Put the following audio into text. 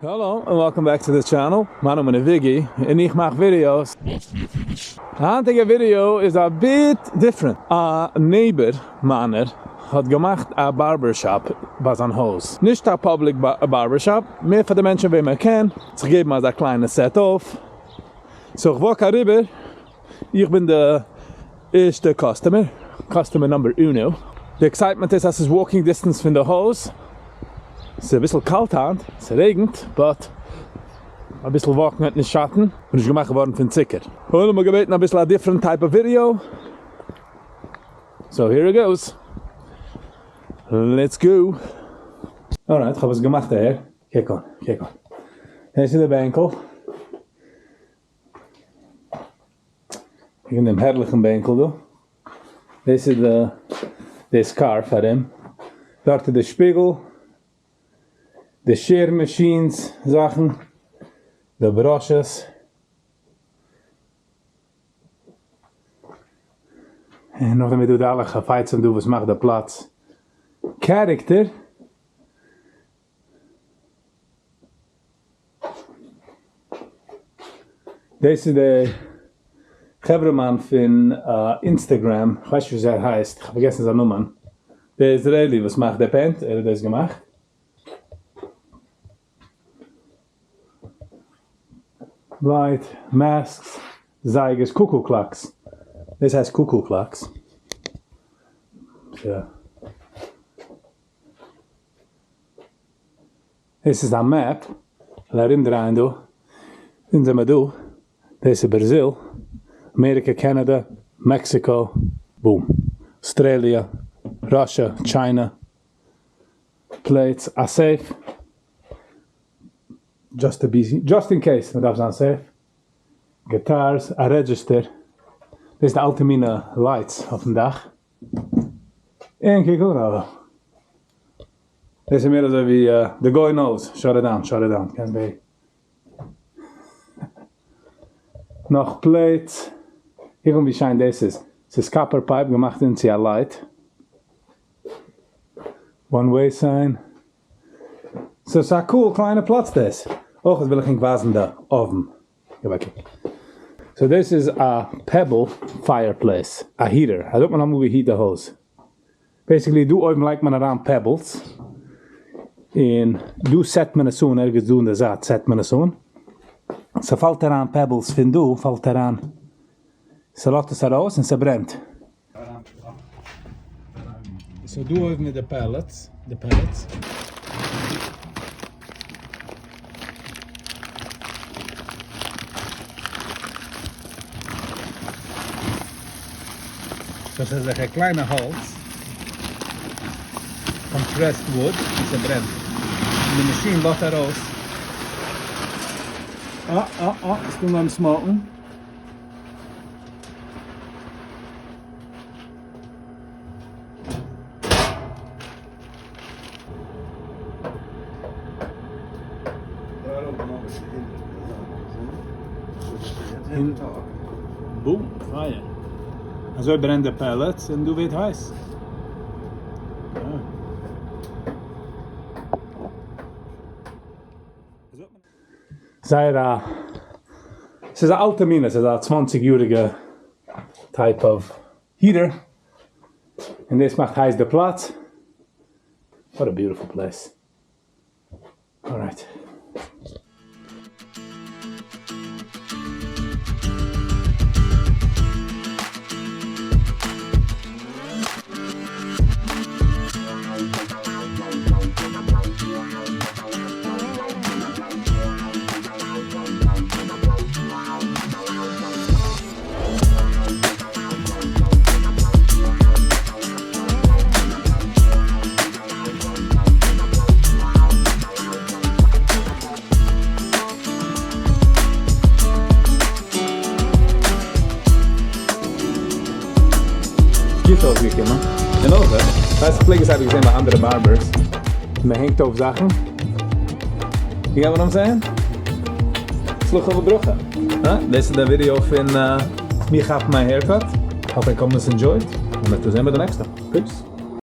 Hello and welcome back to the channel, מיין נאמען איז וויגי און איך מאך ווידיאוס. די היינטיגע ווידיאו איז a bit different, א neighbor מיינער האט געמאכט א barber shop ביי זיין הויז, נישט א public barber shop, מער פאר די מענטשן וועם ער קען, זיך געבן אזא קליינע set אויף, so איך walk אריבער, איך בין די ערשטע customer, customer number uno. די excitement איז אז ס'איז walking distance פון די הויז, ס'איז אביסל קאלט היינט, ס'רעגנט, but אביסל walk ן וועט נישט שאטן, כ'בין נישט געמאכט געווארן פון צוקער. עולם האט געבעטן אביסל א different type of video, so here it goes, let's go. Alright, כ'האב עס געמאכט אהער, קוק אן, קוק אן, דאס איז די בענקל. אין דעם הערליכן בענקל דא. דאס איז די די scarf ארום. דארט איז די שפיגל. די שער machines זאכן. די brushes. און נאכדעם איז דא די אלע חפצים דא וואס מאכט די פלאץ character. דאס איז דער חברה'מאן פון Instagram, כ'ווייס נישט וויאזוי ער הייסט, כ'האב פארגעסן זיין נאמען, דער Israeli וואס מאכט די paint, ער האט דאס געמאכט. Light, masks, זייגערס, cuckoo clocks, דאס הייסט cuckoo clocks. דאס איז א map, כ'וועל ארום דרייען דא, אונז זעמער דא, דאס איז בראזיל, אמעריקע, קענעדע, מעקסיקא, boom, אוסטרעליע, Russia, China, plates, א safe, just to be, just in case מ'דארף זיין safe, guitars, א register, דאס איז די אלטע מינע lights אויפן דאך. און קוק אן אבער. דאס איז מער אזוי ווי די גוי knows, shut it down, shut it down, קענסט די נאך plates, קוק אן ווי שיין דאס איז, ס'איז copper pipe געמאכט אין צו א light, one way sign, so ס'איז א cool קליינע פלאץ דאס, אויך וויל איך ענק ווייזן די אויוון. געב א קוק. So דאס איז א pebble fireplace, א heater, אזוי האט מען אמאל גע heat די הויז. Basically דא אויבן לייגט מען אריין pebbles, און דא set מען עס אן, ערגעץ דא אין די זייט set מען עס אן, ס'פאלט אריין pebbles פון דא פאלט אריין, ס'לאזט עס ארויס און ס'ברענט. So דא אויבן איז די pellets, די pellets. דאס איז אזעלכע קליינע האלץ, compressed wood, און ס'ברענט. און די מאשין לאזט ארויס. אה אה אה, עס קומט אן smoke ן. Boom! פייער! אזוי ברענט די pellets און דא ווערט הייס. זייער א, ס'איז א אלטע מינע, ס'איז א 20 יאריגע type of heater, און דאס מאכט הייס די פלאץ, what a beautiful place, alright. גוט אויסגעקומען. און אויך, ווייס איך פלעג עס אייביג זען ביי אנדערע barbers, מען הענגט אויף זאכן. You get what I'm saying? הצלחה וברכה. אה, דאס איז די ווידיאו פון מיר כאפן מיין haircut. Hope ענק האבן עס enjoyed, און מ'וועט זיך זען ביי די נעקסטע. Peace.